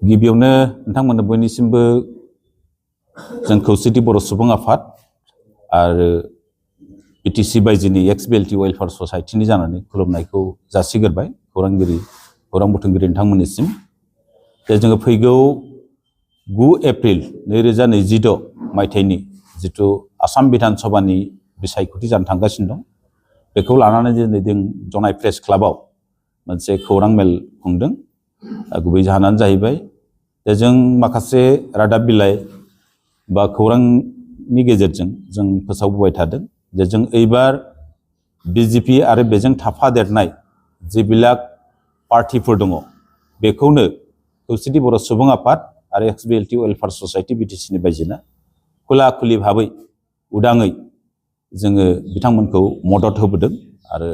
गिबियावनो नोंथांमोननो बयनिसिमबो जों खौसेथि बर' सुबुं आफाद आरो बिटिसि बायजोनि एक्स-बिएलटि वेलफेयार ससाइटिनि जानानै खुलुमनायखौ जासिग्रोबाय खौरां बुथुमगिरि नोंथांमोननिसिम। जोङो फैगौ 9 एप्रिल 2026 मायथाइनि जिथु आसाम बिधान सभानि बिसायख'थि जानो थांगासिनो दं, बेखौ लानानै दिनै जों जनाय प्रेस क्लाबाव मोनसे खौरां मेल खुंदों। गुबै जाहोनानो जाहैबाय जों माखासे रादाब बिलाइ बा खौरांनि गेजेरजों जों फोसावबोबाय थादों जे जों एबार बिजेपि आरो बेजों थाफादेरनाय जेबिलाक पार्टिफोर दङ बेखौनो खौसेथि बर' सुबुं आफाद आरो एक्स-बिएलटि वेलफेयार ससाइटि बिटिसिनि बायजोना खुला खुलि भाबै उदाङै जोङो बिथांमोनखौ मदद होबोदों आरो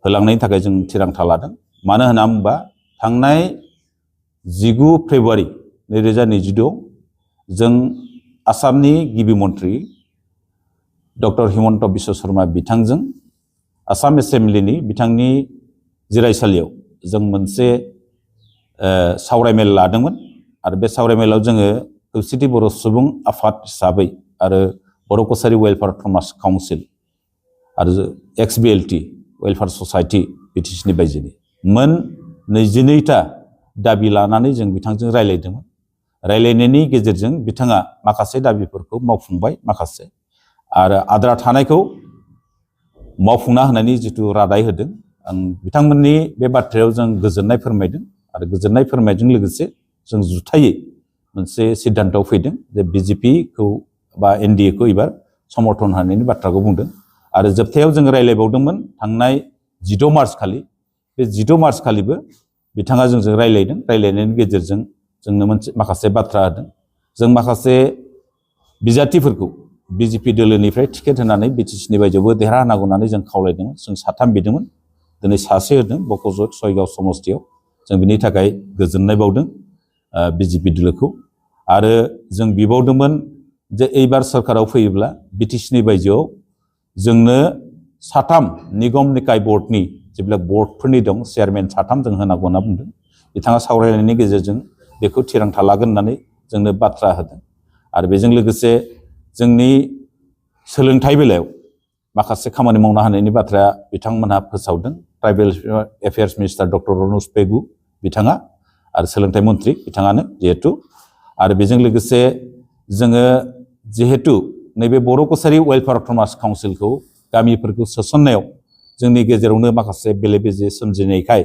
होलांनायनि थाखाय जों थिरांथा लादों। मानो होनना बुङोबा थांनाय 19 फेब्रुवारि 2026 जों आसामनि गिबि मन्थ्रि डक्टर हिमन्त बिश्व शर्मा बिथांजों आसाम एसेम्ब्लिनि बिथांनि जिरायसालियाव जों मोनसे सावरायमेल लादोंमोन आरो बे सावरायमेलाव जोङो खौसेथि बर' सुबुं आफाद हिसाबै आरो बर' कसारि वेलफेयार काउन्सिल आरो एक्स-बिएलटि वेलफेयार ससाइटि बिटिसिनि बायजोनि मोन 22टा दाबि लानानै जों बिथांजों रायलायदोंमोन। रायलायनायनि गेजेरजों बिथाङा माखासे दाबिफोरखौ मावफुंबाय, माखासे आरो आद्रा थानायखौ मावफुंना होनायनि जिथु रादाय होदों। आं बिथांमोननि बे बाथ्रायाव जों गोजोननाय फोरमायदों आरो गोजोननाय फोरमायनायजों लोगोसे जों जुथायै मोनसे सिद्धान्तआव फैदों जे बिजेपिखौ बा एनडिएखौ एबार समर्थन होनायनि बाथ्राखौ बुंदों। आरो जोबथायाव जों रायलायबावदोंमोन थांनाय 16 मार्च खालि। बे 16 मार्च खालिबो बिथाङा जोंजों रायलायदों। रायलायनायनि गेजेरजों जोंनो माखासे बाथ्रा होदों। जों माखासे बिजाथिफोरखौ बिजेपि दोलोनिफ्राय टिकेट होनानै बिटिसिनि बायजोआवबो देरहाहोनांगौ होननानै जों खावलायदोंमोन। जों 3 बिदोंमोन, दिनै 1 होदों बक'जत सयगाव समस्तियाव। जों बिनि थाखाय गोजोननाय बावदों बिजेपि दोलोखौ। आरो जों बिबावदोंमोन जे एबार सरकाराव फैयोब्ला बिटिसिनि बायजोआव जोंनो 3 निगम निकाय बर्डनि जेब्ला बर्डफोरनि दं चेयारमेन 3 जों होनांगौ होनना बुंदों। बिथाङा सावरायनायनि गेजेरजों बेखौ थिरांथा लागोन होननानै जोंनो बाथ्रा होदों। आरो बेजों लोगोसे जोंनि सोलोंथाइ बेलायाव माखासे खामानि मावना होनायनि बाथ्राया बिथांमोनहा फोसावदों। Tribal affairs minister doctor Ranoj Pegu बिथाङा आरो सोलोंथाइ मन्थ्रि बिथाङानो जिहेतु। आरो बेजों लोगोसे जोङो जिहेतु नैबे बर' कसारि वेलफेयार काउन्सिलखौ गामिफोरखौ सोसननायाव जोंनि गेजेरावनो माखासे बेले बेजे सोमजिनायखाय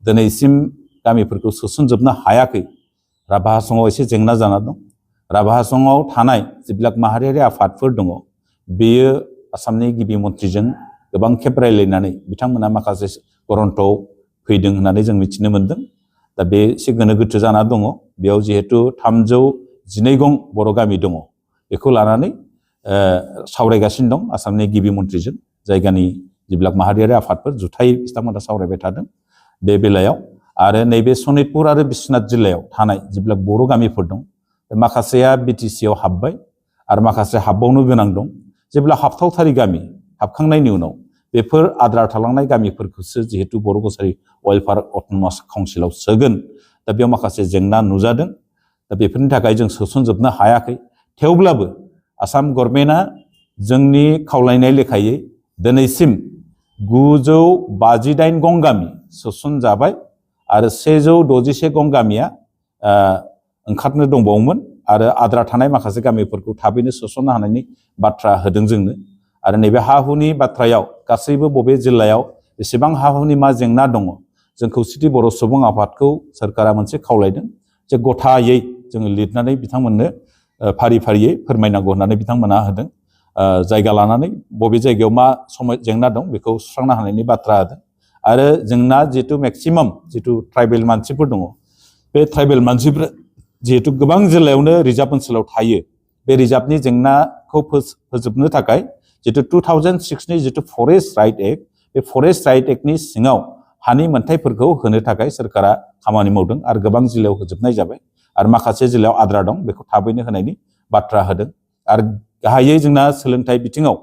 दिनैसिम गामिफोरखौ सोसनजोबनो हायाखै। राभा हासङाव एसे जेंना जाना दं। राभा हासङाव थानाय जेब्लाक माहारियारि आफादफोर दङ बेयो आसामनि गिबि मन्थ्रिजों गोबां खेब रायलायनानै बिथांमोना माखासे गरन्थ'आव फैदों होननानै जों मिथिनो मोन्दों। दा बे एसे गोनो गोथो जाना दङ। बेयाव जिहेतु 312 गं बर' गामि दङ बेखौ लानानै सावरायगासिनो दं आसामनि गिबि मन्थ्रिजों। जायगानि जेब्लाक माहारियारि आफादफोर जुथायै बिथांमोना सावरायबाय थादों बे बेलायाव। आरो नैबे सनितपुर आरो बिश्वनाथ जिल्लायाव थानाय जेब्लाक बर' गामिफोर दं माखासेया बिटिसिआव हाबबाय आरो माखासे हाबबावनो गोनां दं। जेब्ला हाबथावथारि गामि हाबखांनायनि उनाव बेफोर आद्रा थालांनाय गामिफोरखौसो जिहेतु बर' कसारि वेलफेयार काउन्सिलाव सोगोन। दा बेयाव माखासे जेंना नुजादों। दा बेफोरनि थाखाय जों सोसनजोबनो हायाखै। थेवब्लाबो आसाम गभर्नमेन्टआ जोंनि खावलायनाय लेखायै दिनैसिम 958 गं गामि सोसनजाबाय आरो 166 गं गामिया ओंखारनो दंबावोमोन आरो आद्रा थानाय माखासे गामिफोरखौ थाबैनो सोसननो हानायनि बाथ्रा होदों जोंनो। आरो नैबे हा हुनि बाथ्रायाव गासैबो बबे जिल्लायाव बेसेबां हा हुनि मा जेंना दङ जों खौसेथि बर' सुबुं आफादखौ सोरखारा मोनसे खावलायदों जे गथायै जोङो लिरनानै बिथांमोननो फारि फारियै फोरमायनांगौ होननानै बिथांमोना होदों। जायगा लानानै बबे जायगायाव मा जेंना दं बेखौ सुस्रांनो हानायनि बाथ्रा होदों। आरो जोंना जिहेतु मेक्सिमाम जिथु ट्राइबेल मानसिफोर दङ बे ट्राइबेल मानसिफोरा जिहेतु गोबां जिल्लायावनो रिजार्भ ओनसोलाव थायो। बे रिजार्भनि जेंनाखौ फोजोबनो थाखाय जितु 2006 नि जितु फरेस्ट राइट एक्ट, बे फरेस्ट राइट एक्टनि सिङाव हानि मोनथायफोरखौ होनो थाखाय सोरखारा खामानि मावदों आरो गोबां जिल्लायाव होजोबनाय जाबाय आरो माखासे जिल्लायाव आद्रा दं बेखौ थाबैनो होनायनि बाथ्रा होदों। आरो गाहायै जोंना सोलोंथाइ बिथिङाव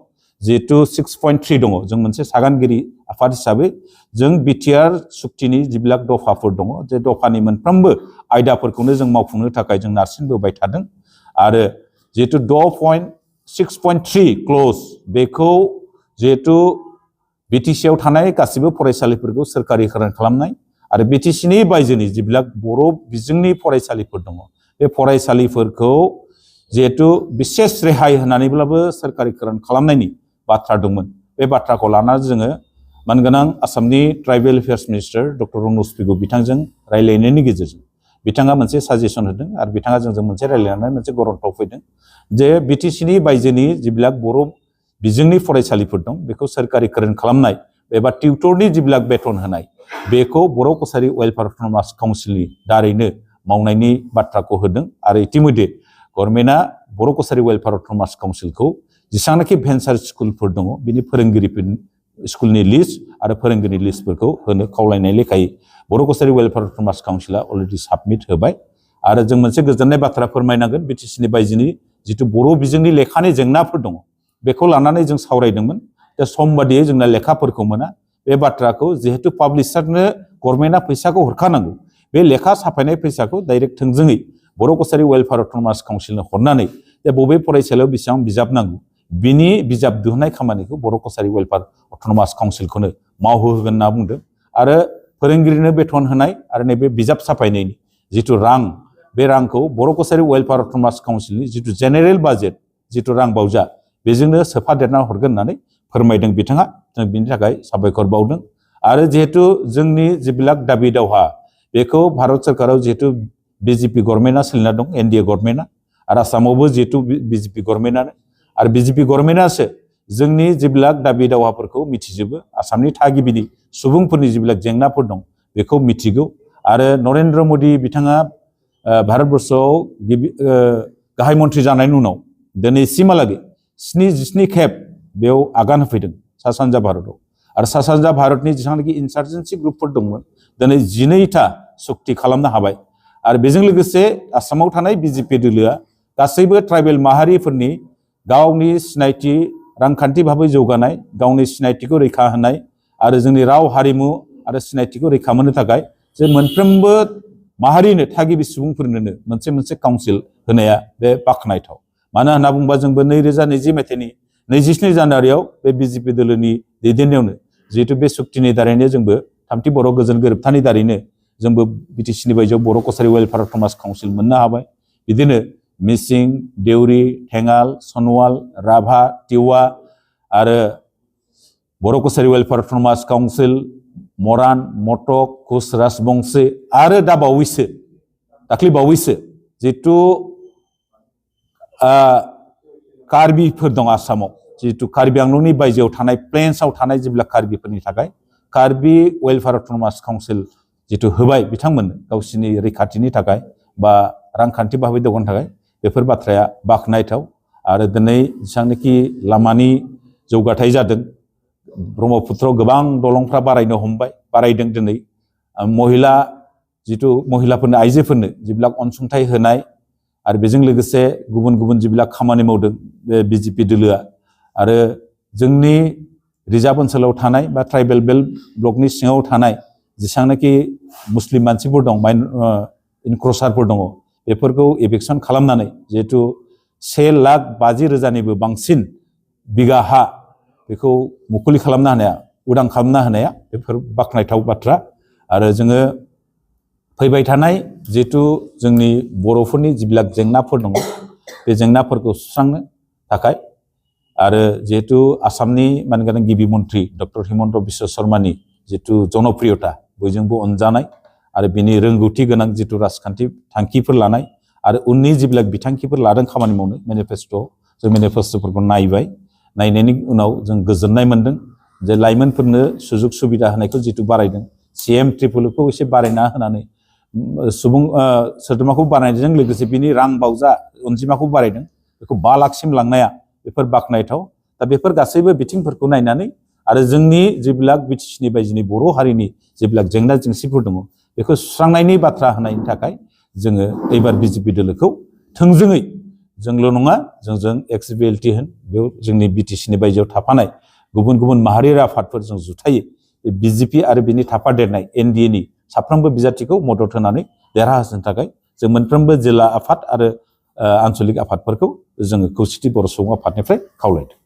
जिहेतु 6.3 दङ जों मोनसे सागानगिरि आफाद हिसाबै जों बिटिआर सुक्तिनि जिबिलाक दफाफोर दङ जे दफानि मोनफ्रोमबो आयदाफोरखौनो जों मावफुंनो थाखाय जों नारसिनबोबाय थादों आरो जिहेतु 6.3 क्ल'ज बेखौ जिहेतु बिटिसिआव थानाय गासिबो फरायसालिफोरखौ सोरखारिकरण खालामनाय आरो बिटिसिनि बायजोनि जिबिलाक बर' बिजोंनि फरायसालिफोर दङ बे फरायसालिफोरखौ जिहेतु बिसेस रेहाय होनानैब्लाबो सोरखारिकरण खालामनायनि बाथ्रा दंमोन बे बाथ्राखौ लानानै जोङो मानगोनां आसामनि tribal affairs minister doctor Ranoj Pegu बिथांजों रायलायनायनि गेजेरजों बिथाङा मोनसे साजेसन होदों आरो बिथाङा जोंजों मोनसे रायलायनानै मोनसे गरन्थआव फैदों जे बिटिसिनि बायजोनि जिबिलाक बर' बिजोंनि फरायसालिफोर दं बेखौ सोरखारिकरण खालामनाय एबा टिउटरनि जिबिलाक बेथन होनाय बेखौ बर' कसारि वेलफेयार अट'नमास काउन्सिलनि दारैनो मावनायनि बाथ्राखौ होदों आरो इतिमध्ये गभर्नमेन्टआ बर' कसारि वेलफेयार अट'नमास काउन्सिलखौ जेसेबांनाखि भेन्सार स्कुलफोर दङ बिनि फोरोंगिरिफोर स्कुलनि लिस्ट आरो फोरोंगिरि लिस्टफोरखौ होनो खावलायनाय लेखायै बर' कसारि वेलफेयार अट'नमास काउन्सिला अलरेडि साबमिट होबाय आरो जों मोनसे गोजोननाय बाथ्रा फोरमायनांगोन बिटिसिनि बायजोनि जिथु बर' बिजोंनि लेखानि जेंनाफोर दङ बेखौ लानानै जों सावरायदोंमोन दा सम बादियै जोंना लेखाफोरखौ मोना बे बाथ्राखौ जिहेतु पाब्लिशारनो गभर्नमेन्टआ फैसाखौ हरखानांगौ बे लेखा साफायनाय फैसाखौ डाइरेक्ट थोंजोङै बर' कसारि वेलफेयार अट'नमास काउन्सिलनो हरनानै जे बबे फरायसालियाव बेसेबां बिजाब नांगौ बिनि बिजाब दिहुननाय खामानिखौ बर' कसारि वेलफेयार अट'नमास काउन्सिलखौनो मावहोगोन होनना बुंदों आरो फोरोंगिरिनो बेथन होनाय आरो नैबे बिजाब साफायनायनि जिथु रां बे रांखौ बर' कसारि वेलफेयार अट'नमास काउन्सिलनि जिथु जेनेरेल बाजेट जिथु रां बावजा बेजोंनो सोफादेरना हरगोन होननानै फोरमायदों बिथाङा जों बिनि थाखाय साबायखर बावदों आरो जिहेतु जोंनि जिबिलाक दाबि दावहा बेखौ भारत सरकाराव जिहेतु बिजेपि गभर्नमेन्टआ सोलिना दं एनडिए गभर्नमेन्टआ आरो आसामावबो जिहेतु बिजेपि गभर्नमेन्टआनो आरो बिजेपि गभर्नमेन्टआसो जोंनि जिबिलाक दाबि दावहाफोरखौ मिथिजोबो आसामनि थागिबिनि सुबुंफोरनि जिबिलाक जेंनाफोर दं बेखौ मिथिगौ आरो नरेन्द्र मदि बिथाङा भारतबर्षआव गाहाय मन्थ्रि जानायनि उनाव दिनैसिमहालागै 77 खेब बेयाव आगान होफैदों सा सानजा भारतआव आरो सा सानजा भारतनि जेसेबांनाखि इन्सार्जेन्सि ग्रुपफोर दंमोन दिनै 12टा सुक्ति खालामनो हाबाय आरो बेजों लोगोसे आसामाव थानाय बिजेपि दोलोआ गासैबो ट्राइबेल माहारिफोरनि गावनि सिनायथि रांखान्थि भाबै जौगानाय गावनि सिनायथिखौ रैखा होनाय आरो जोंनि राव हारिमु आरो सिनायथिखौ रैखा मोननो थाखाय जे मोनफ्रोमबो माहारिनो थागिबि सुबुंफोरनो मोनसे मोनसे काउन्सिल होनाया बे बाख्नायथाव मानो होनना बुङोबा जोंबो 2020 मायथाइनि 27 जानुवारियाव बे बिजेपि दोलोनि दैदेननायावनो जिहेतु बे सुक्तिनि दारैनो जोंबो थामथि बर' गोजोन गोरोबथानि दारैनो जोंबो बिटिसिनि बायजोआव बर' कसारि वेलफेयार अट'नमास काउन्सिल मोननो हाबाय बिदिनो मिसिं देउरि थेङाल सनवाल राभा टिवा आरो बर' कसारि वेलफेयार अट'नमास काउन्सिल मरान मटक कुस राजबंशी आरो दा बावैसो दाख्लै बावैसो जिहेतु कार्बिफोर दं आसामाव जिहेतु कार्बि आंलंनि बायजोआव थानाय प्लेन्सआव थानाय जेब्ला कार्बिफोरनि थाखाय कार्बि वेलफेयार अट'नमास काउन्सिल जिहेतु होबाय बिथांमोननो गावसिनि रैखाथिनि थाखाय बा रांखान्थि भाबै दावगानो थाखाय बेफोर बाथ्राया बाख्नायथाव आरो दिनै जेसेबांनाखि लामानि जौगाथाय जादों ब्रह्मपुत्रआव गोबां दलंफ्रा बारायदों दिनै महिला जिथु महिलाफोरनो आइजोफोरनो जेब्ला अनसुंथाइ होनाय आरो बेजों लोगोसे गुबुन गुबुन जेब्ला खामानि मावदों बे बिजेपि दोलोआ आरो जोंनि रिजार्भ ओनसोलाव थानाय बा ट्राइबेल बेल्ट ब्लकनि सिङाव थानाय जेसेबांनाखि मुस्लिम मानसिफोर दं इनक्रसारफोर दङ बेफोरखौ एभिक्सन खालामनानै जिहेतु 1,50,000 बांसिन बिगा हा बेखौ मुखुलि खालामनो हानाया उदां खालामनो हानाया बेफोर बाख्नायथाव बाथ्रा आरो जोङो फैबाय थानाय जिहेतु जोंनि बर'फोरनि जिबिलाक जेंनाफोर दङ बे जेंनाफोरखौ सुस्रांनो थाखाय आरो जिहेतु आसामनि मानगोनां गिबि मन्थ्रि डक्टर हिमन्त बिश्व शर्मानि जितु जनप्रियता बयजोंबो अनजानाय आरो बिनि रोंगौथि गोनां जितु राजखान्थि थांखिफोर लानाय आरो उननि जिबिलाक बिथांखिफोर लादों खामानि मावनो जों मेनिफेस्ट'फोरखौ नायनायनि उनाव जों गोजोननाय मोन्दों जे लाइमोनफोरनो सुजुग सुबिदा होनायखौ जितु बारायदों CM ट्रिपलखौ एसे बारायना होनानै सुबुं सोद्रोमाखौ बारायनायजों लोगोसे बिनि रां बावजा अनजिमाखौ बारायदों बेखौ 5 लाखसिम लांनाया बेफोर बाख्नायथाव दा बेफोर गासैबो बिथिंफोरखौ नायनानै आरो जोंनि जेब्लाक बिटिसिनि बायजोनि बर' हारिनि जेब्लाक जेंना जेंसिफोर दङ बेखौ सुस्रांनायनि बाथ्रा होनायनि थाखाय जोङो एबार बिजेपि दोलोखौ थोंजोङै जोंल' नङा जोंजों XBLT होन बेयाव जोंनि बिटिसिनि बायजोआव थाफानाय गुबुन गुबुन माहारियारि आफादफोरजों जुथायै बिजेपि आरो बिनि थाफादेरनाय NDA-नि साफ्रोमबो बिजाथिखौ मदद होनानै देरहाहोनो थाखाय जों मोनफ्रोमबो जिल्ला आफाद आरो आन्चलिक आफादफोरखौ जोङो खौसेथि बर' सुबुं आफादनिफ्राय खावलायदों।